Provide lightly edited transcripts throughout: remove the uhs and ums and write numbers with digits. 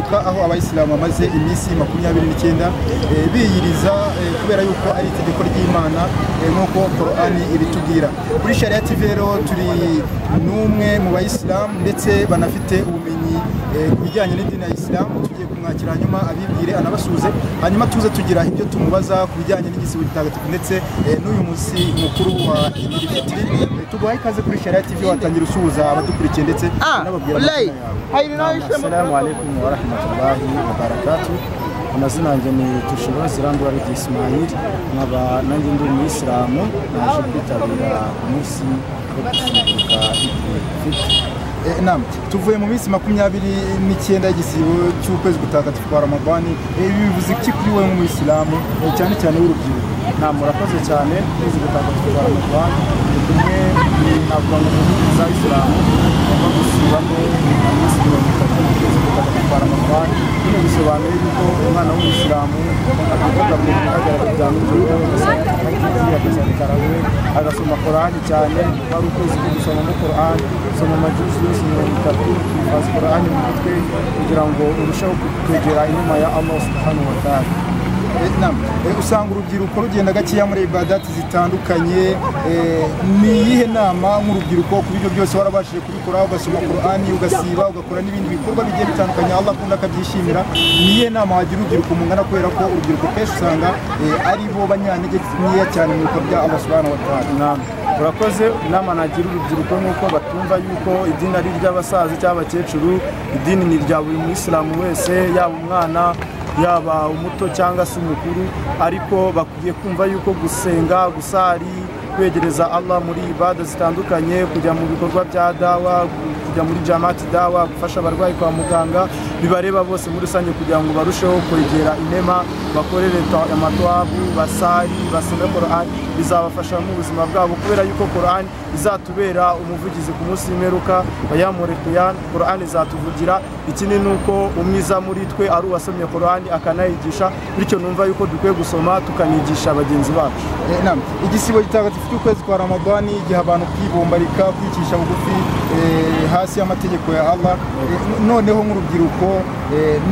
Gusimbuka aho abayisilamu bamaze iminsi 29 biyiriza kubera yuko ari itegeko ry'Imana nk'uko Qur'ani ibitubwira. Kuri Sharia TV rero turi n'umwe mu bayisilamu ndetse banafite ubumenyi ku bijyanye n'idini ya Islam. Tugiye kumwakira hanyuma abibwire anabasuhuze, hanyuma tuze tugira ibyo tumubaza ku bijyanye n'igisibo gitagatifu ndetse n'uyu munsi mukuru wa Idil Fitri. Tuguhaye ikaze kuri Sharia TV, watangira usuhuza abadukurikiye ndetse unababwira amazina yawe. Assalamu alaikum wa rahmatullahi wa barakatuh. Amazina yanjye ni Tushibozi Randwaridi Ismail, nkaba nanjye ndi umuyisilamu, naje kwitabira umunsi wo gusimbuka Idil Fitri. Naam, tuvuye mu minsi 29 y'igisibo cy'ukwezi gutagatifu kwa Ramadhani. Ibi bivuze iki kuri wowe nk'umuyisilamu, cyane cyane w'urubyiruko? Naam, murakoze cyane. Ukwezi gutagatifu kwa Ramadhani ni kumwe navuga ngo mu za Isilamu bagomba gusibamo iminsi 30 mu kwezi gutagatifu kwa Ramadhani. Bino bisobanuye yuko umwana w'umuyisilamu agomba guhagarara bya nijoro, agasoma tarawih, agasoma Qur'ani cyane. Ari ukwezi ko gusoma no Qur'ani, gusoma amajuzu yose 30, ukifaza Qur'ani mu mutwe kugira ngo urusheho kwegera inuma ya Allah subhanahu wa ta'ala. Naam, usanga urubyiruko rugenda gakeya muri ibadati zitandukanye. Ni iyihe nama nk'urubyiruko ku buryo byose warabashije kubikora, ugasoma Qur'ani, ugasiba, ugakora n'ibindi bikorwa bigiye bitandukanye Allah akunda akabyishimira? Ni iyihe nama wagira urubyiruko mungana, kubera ko urubyiruko kenshi usanga ari bo banyantege nkeya cyane mu bikorwa bya Allah subhanahu wa ta'ala? Naam, urakoze. Inama nagira urubyiruko ni uko batumva yuko idini ari iry'abasaza cyangwa abakecuru. Idini ni irya buri muyisilamu wese, yaba umwana, yaba umuto cyangwa se umukuru, ariko bakwiye kumva yuko gusenga, gusari, kwegereza Allah muri ibada zitandukanye, kujya mu bikorwa bya dawa, kujya muri jamati dawa, gufasha abarwayi kwa muganga, bibareba bose muri rusange kugira ngo barusheho kwegera inema, bakorere amatwabu, basari, basome Qur'an, bizabafasha mu buzima bwabo, kubera yuko Qur'an izatubera umuvugizi ku munsi w'imperuka bayamurekiyan. Qur'an izatuvugira. Ikindi nuko umwiza muri twe ari uwasomye Qur'an akanayigisha, bityo numva yuko dukwiye gusoma tukanigisha bagenzi bacu. Naam, igisibo gitagatifu cy'ukwezi kwa Ramadhani giha abantu kwibombarika, kwicisha bugufi hasi y'amategeko ya Allah. Noneho nk'urubyiruko,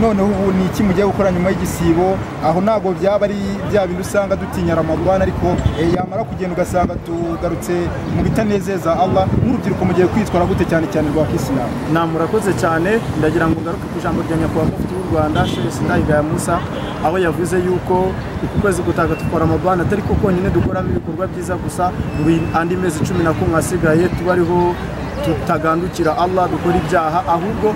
noneho ubu ni iki mugiye gukora nyuma y'igisibo? Aho ntago byaba ari bya bintu usanga dutinya Ramadhani, ariko yamara kugenda ugasanga tugarutse mu bitanezeza Allah. Nk'urubyiruko mugiye kwitwara gute cyane cyane rwa Kisilamu? Naam, murakoze cyane. Ndagira ngo ngaruke ku ijambo rya Nyakubahwa Mufti w'u Rwanda Sheikh Sindayigaya Musa, aho yavuze yuko uku kwezi gutagatifu kwa Ramadhani atari ko konyine dukoramo ibikorwa byiza gusa, ngo andi mezi 11 asigaye tuba ariho tutagandukira Allah dukora ibyaha, ahubwo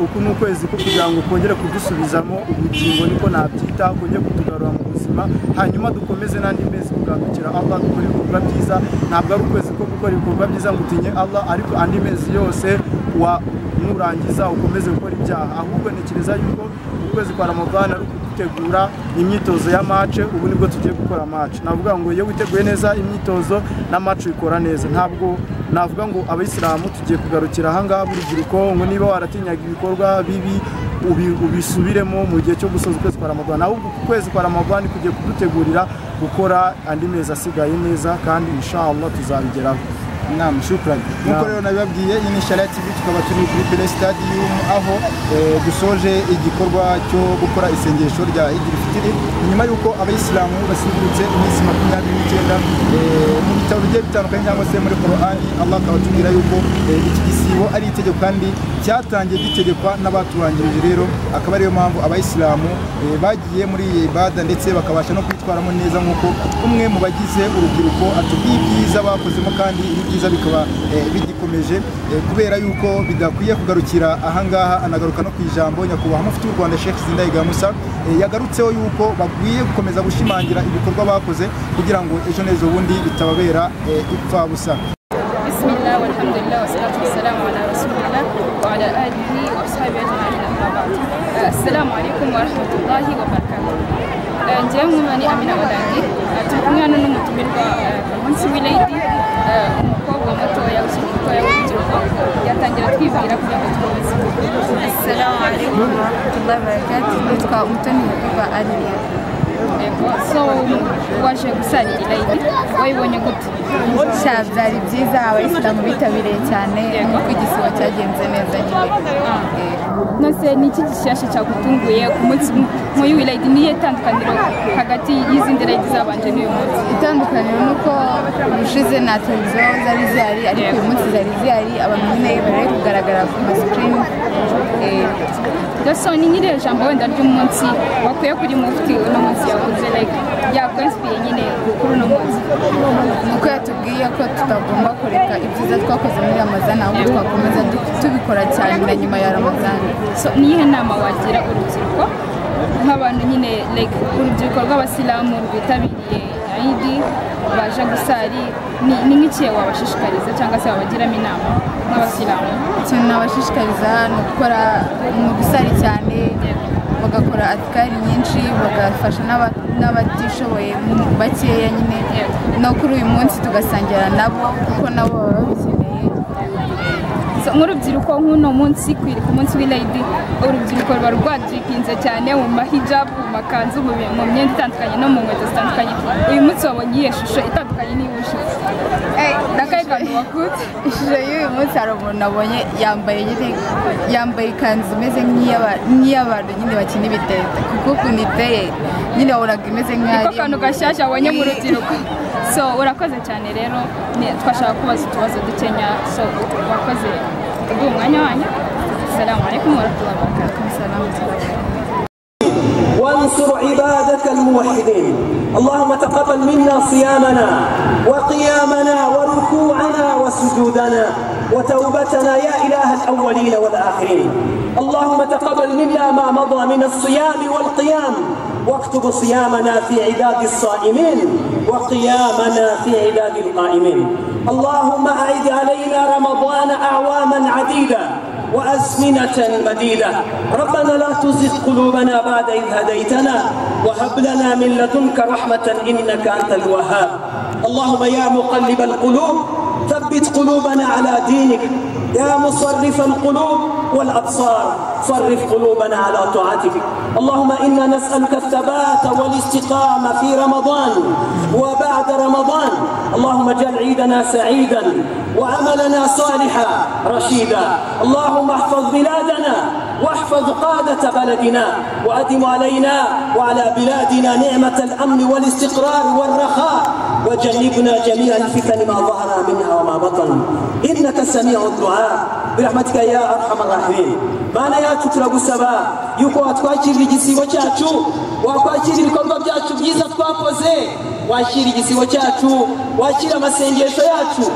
uku ni ukwezi ko kugira ngo kongere kudusubizamo ubugingo, niko nabyita, kongere kutugarura mu buzima, hanyuma dukomeze n'andi mezi kugandukira Allah dukora ibikorwa byiza. Ntabwo ari ukwezi ko gukora ibikorwa byiza ngo utinye Allah, ariko andi mezi yose nurangiza ukomeze gukora ibyaha. Ahubwo ntekereza yuko ukwezi kwa Ramadhani ari gutegura imyitozo ya match. Ubu nibwo tugiye gukora match. Navuga ngo iyo witeguye neza imyitozo na match uyikora neza. Ntabwo navuga ngo abayisilamu tugiye kugarukira aha ngaha urubyiruko ngo niba waratinyaga ibikorwa bibi ubisubiremo mu gihe cyo gusoza ukwezi kwa Ramadhani, ahubwo ukwezi kwa Ramadhani kugiye kudutegurira gukora andi mezi asigaye neza, kandi inshallah tuzabigeraho. Naam, shukran. Nkuko rero nabibabwiye, iyi ni Sharia TV, tukaba turi kuri Pele Stadium aho dusoje igikorwa cyo gukora isengesho rya Idil Fitri nyuma yuko abayisilamu basigurutse iminsi 29 mu bitabo bigiye bitandukanye cyangwa se muri Qur'ani. Allah akaba atubwira yuko iki gisibo ari itegeko kandi cyatangiye gitegekwa n'abatubanjirije. Rero akaba ariyo mpamvu abayisilamu bagiye muri iyi ibada ndetse bakabasha no kwitwaramo neza, nk'uko umwe mu bagize urubyiruko atubwiye ibyiza bakozemo, kandi ibyiza bikaba bigikomeje kubera yuko bidakwiye kugarukira ahangaha. Anagaruka no ku ijambo Nyakubahwa Mufti w'u Rwanda Sheikh Sindayigaya Musa yagarutseho yuko bakwiye gukomeza gushimangira ibikorwa bakoze kugira ngo ejo n'ejo bundi bitababera ipfabusa. Bismillah walhamdulillah wassalatu wassalamu ala rasulillah wa ala alihi wa ashabihi ajma'in, amma ba'd. Assalamu alaikum wa rahmatullahi wa barakatuh. Njyewe mwumva ni Amina Olangi, turi kumwe hano n'umutumirwa ku munsi w'Ilayidi, umukobwa mutoya ukiri mutoya w'urubyiruko. Yatangira twibwira kugira ngo dukomeze. Assalamu alaikum wa rahmatullahi wa barakatuh. Nitwa Umutoni Habiba Aliya. Yego, so So waje gusarira Eid wayibonye gute? Sha byari byiza, abayisilamu bitabiriye cyane, nk'uko igisibo cyagenze neza nyine. Nose ni iki gishyashya cyagutunguye ku munsi nk'uyu w'Eid? Niye tandukaniro hagati y'izindi Eid zabanje n'uyu munsi? Itandukaniro ni uko ubushize nta televiziyo zari zihari, ariko uyu munsi zari zihari, abantu nyine bari kugaragara ku masikirini. So ni nyiri jambo wenda ry'umunsi wakwiye kuri mufti uno munsi yavuze like yakwensipiye nyine kuri uno munsi? Nuko yatubwiye ko tutagomba kureka ibyiza twakoze muri Ramazan, ahubwo twakomeza tubikora cyane na nyuma ya Ramazan. So niyihe nama wagira urubyiruko nk'abantu nyine like urubyiruko rw'abasilamu rwitabiriye Eid baje gusari, ni nk'ikihe wabashishikariza cyangwa se wabagiramo inama nk'abasilamu? Ikintu nabashishikariza ni ugukora mu gusari cyane, bagakora adhikari nyinshi, bagafasha n'abatishoboye bakeya nyine, no kuri uyu munsi tugasangira nabo kuko nabo baba babikeneye. Nk'urubyiruko nk'uno munsi ku munsi w'Eid, urubyiruko ruba rwadrikinze cyane mu mahijabu, mu makanzu, mu myenda itandukanye no mu nkweto zitandukanye. Uyu munsi wabonye iyihe shusho itandukanye n'iy'ubushize? N'akahe kantu wakunze? Ishusho y'uyu munsi hari umuntu nabonye yambaye nyine, yambaye ikanzu imeze nk'iy'abantu nyine bakina ibitente, kuko ukuntu iteye nyine wabonaga imeze nk'aho niko kantu gashyashya wabonye mu rubyiruko. So urakoze cyane rero, twashaka kubaza utubazo dukenya, so wakoze kuduha umwanya wanyu. Assalamu alaikum warahmatullahi wabarakatuh. وانصر عبادك الموحدين. اللهم تقبل منا صيامنا وقيامنا وركوعنا وسجودنا وتوبتنا يا إله الأولين والآخرين. اللهم تقبل منا ما مضى من الصيام والقيام، واكتب صيامنا في عداد الصائمين وقيامنا في عداد القائمين. اللهم أعد علينا رمضان أعواما عديدة وأزمنة مديدة. ربنا لا تزغ قلوبنا بعد إذ هديتنا وهب لنا من لدنك رحمة إنك أنت الوهاب. اللهم يا مقلب القلوب ثبت قلوبنا على دينك، يا مصرف القلوب والأبصار صرف قلوبنا على طاعتك. اللهم إنا نسألك الثبات والاستقامة في رمضان وبعد رمضان. اللهم اجعل عيدنا سعيدا وعملنا صالحا رشيدا. اللهم احفظ بلادنا واحفظ قادة بلدنا، وأدم علينا وعلى بلادنا نعمة الأمن والاستقرار والرخاء، وجنبنا جميع الفتن ما ظهر منها وما بطن، إنك سميع الدعاء برحمتك يا أرحم الراحمين. Mana yacu turagusaba yuko watwakirira igisibo cyacu, wakwakira ibikorwa byacu byiza twakoze, wakira igisibo cyacu, wakira amasengesho yacu,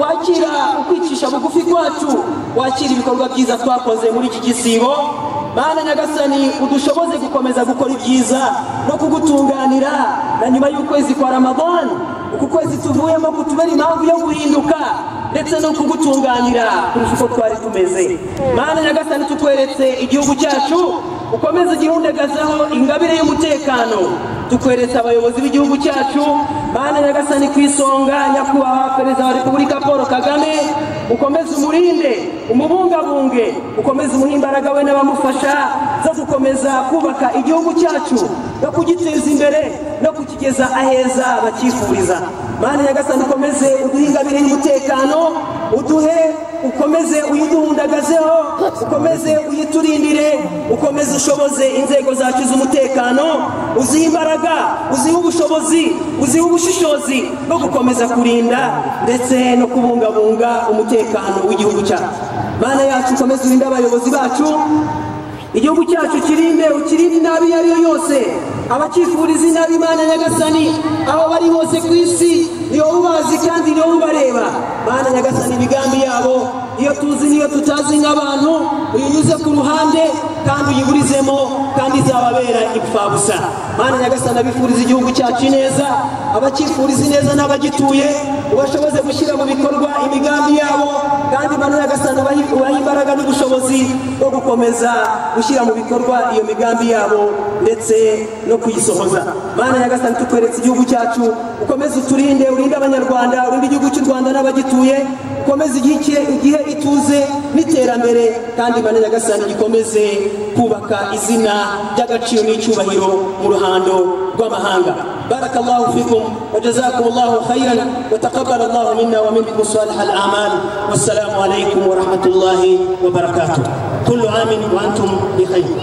wakira ukwicisha bugufi kwacu, wakira ibikorwa byiza twakoze muri iki gisibo. Mana Nyagasani, udushoboze gukomeza gukora ibyiza no kugutunganira na nyuma y'ukwezi kwa Ramadan. Uku kwezi tuvuyemo kutubera impamvu yo guhinduka ndetse no kugutunganira kurusha uko twari tumeze. Mana Nyagasani, tukweretse igihugu cyacu, ukomeze ugihundagazeho ingabire y'umutekano. Tukweretse abayobozi b'igihugu cyacu, Mana Nyagasani, ku isonga nyakubahwa Perezida wa Repubulika Paul Kagame, ukomeze umurinde, umubungabunge, ukomeze umuhe imbaraga we n'abamufasha zo gukomeza kubaka igihugu cyacu no kugiteza imbere no kukigeza aheza bakifuriza. Mana Nyagasani, ukomeze uduhe ingabire y'umutekano, uduhe, ukomeze uyiduhundagazeho, ukomeze uyiturindire, ukomeze ushoboze inzego zacu z'umutekano, uzihe imbaraga, uzihe ubushobozi, uzihe ubushishozi bwo gukomeza kurinda ndetse no kubungabunga umutekano w'igihugu cyacu. Mana yacu, ukomeze urinde abayobozi bacu, igihugu cyacu kirinde, ukirinde inabi iyo ari yo yose, abakifuriza inabi. Mana Nyagasani, aho bari hose ku isi niyo ubazi kandi niyo ubareba. Mana Nyagasani, imigambi yabo iyo tuzi niyo tutazi nk'abantu, uyinyuze ku ruhande kandi uyiburizemo, kandi izababera impfabusa. Mana Nyagasani, abifuriza igihugu cyacu neza, abakifuriza neza n'abagituye, ubashoboze gushyira mu bikorwa imigambi yabo, kandi Mana Nyagasani, ubahe imbaraga n'ubushobozi bwo gukomeza gushyira mu bikorwa iyo migambi yabo ndetse no kuyisohoza. Mana Nyagasani, tukweretse igihugu cyacu, ukomeze uturinde, urinde Abanyarwanda, urinde igihugu cy'u Rwanda n'abagituye, Ikomeze igihe ituze n'iterambere, kandi Imana Nyagasani ikomeze kubaka izina ry'agaciro n'icyubahiro mu ruhando rw'amahanga. بارك الله فيكم وجزاكم الله خيرا وتقبل الله منا ومنكم صالح الأعمال، والسلام عليكم ورحمة الله وبركاته. كل عام وأنتم بخير.